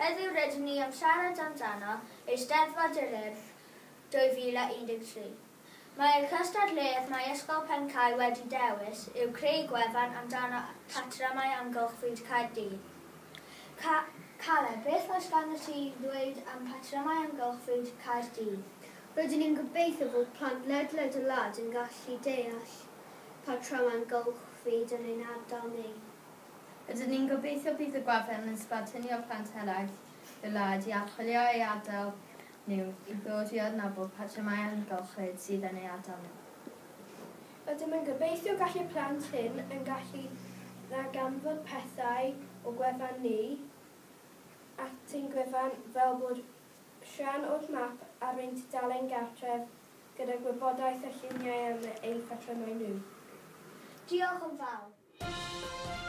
Heddiw rydyn ni am siarad amdano Eisteddfod yr Urdd 2013. Mae'r cystadleuaeth mae Ysgol Pencae wedi dewis yw creu gwefan amdano patrymau amgylchfyd Caerdydd. Ca Caleb, beth oes gan ti i ddweud am patrymau amgylchfyd Caerdydd? Rydyn ni'n gobeithio fod plant ledled y wlad yn gallu deall patrymau amgylchfyd yn ein ardal ni. Rydyn ni'n gobeithio bydd y gwefan yn sbarduno plant eraill y wlad i archwilio eu ardal nhw i ddod i adnabod patrymau amgylchfyd sydd yn eu ardal nhw. Rydym yn gobeithio gallu plant hyn yn gallu ddarganfod pethau o gwefan ni at ein gwefan fel bod rhan o'r map ar ein tudalen gartref gyda gwybodaeth a lluniau am eu patrymau nhw. Diolch yn fawr.